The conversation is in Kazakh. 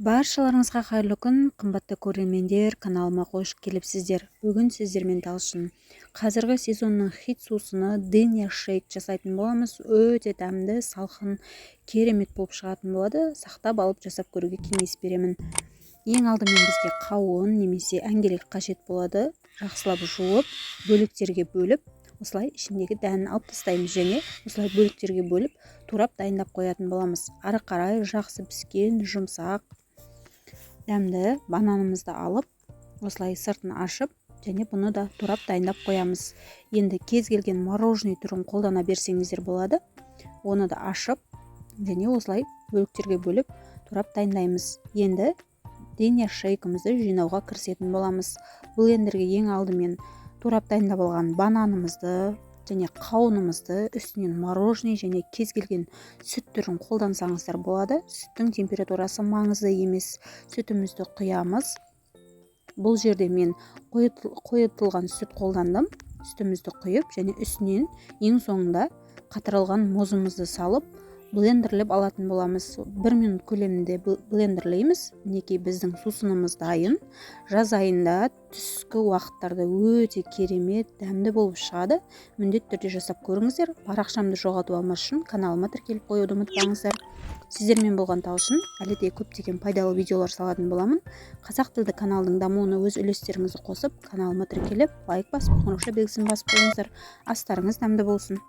Баршаларыңызға қайырлы күн, қымбатты көрермендер! Каналыма қош келіпсіздер! Бүгін сіздермен Талшын қазіргі сезонның хит сусыны дыня шейк жасайтын боламыз. Өте дәмді, салқын, керемет болып шығатын болады. Сақтап алып, жасап көруге кеңес беремін. Ең алдымен бізге қауын немесе әңгелек қажет болады. Жақсылап жуып, бөліктерге бөліп, осылай ішіндегі дәнін алып тастаймыз және осылай бөліктерге бөліп, турап дайындап қоятын боламыз. Ары қарай жақсы піскен, жұмсақ, дәмді бананымызды алып, осылай сыртын ашып және бұны да турап дайындап қоямыз. Енді кез келген мороженое түрін қолдана берсеңіздер болады. Оны да ашып және осылай бөліктерге бөліп, турап дайындаймыз. Енді дыня шейкімізді жинауға кірісетін боламыз. Блендерге ең алдымен турап дайындап алған бананымызды және қауынымызды, үстінен мороженое және кез келген сүт түрін қолдансаңыздар болады. Сүттің температурасы маңызды емес. Сүтімізді құямыз. Бұл жерде мен қойытылған сүт қолдандым. Сүтімізді құйып және үстінен ең соңында қатырылған мұзымызды салып, блендерлеп алатын боламыз. 1 минут көлемінде блендерлейміз. Мінекей, біздің сусынымыз дайын. Жаз айында түскі уақыттарда өте керемет дәмді болып шығады. Міндетті түрде жасап көріңіздер. Парақшамды жоғалтып алмас үшін каналыма тіркеліп қоюды ұмытпаңыздар. Сіздермен болған Талшын. Әлі де көптеген пайдалы видеолар салатын боламын. Қазақ тілді каналдың дамуына өз үлестеріңізді қосып, каналыма тіркеліп, лайк басып, қоңыраушылар белгісін басып қойыңыздар. Астарыңыз дәмді болсын!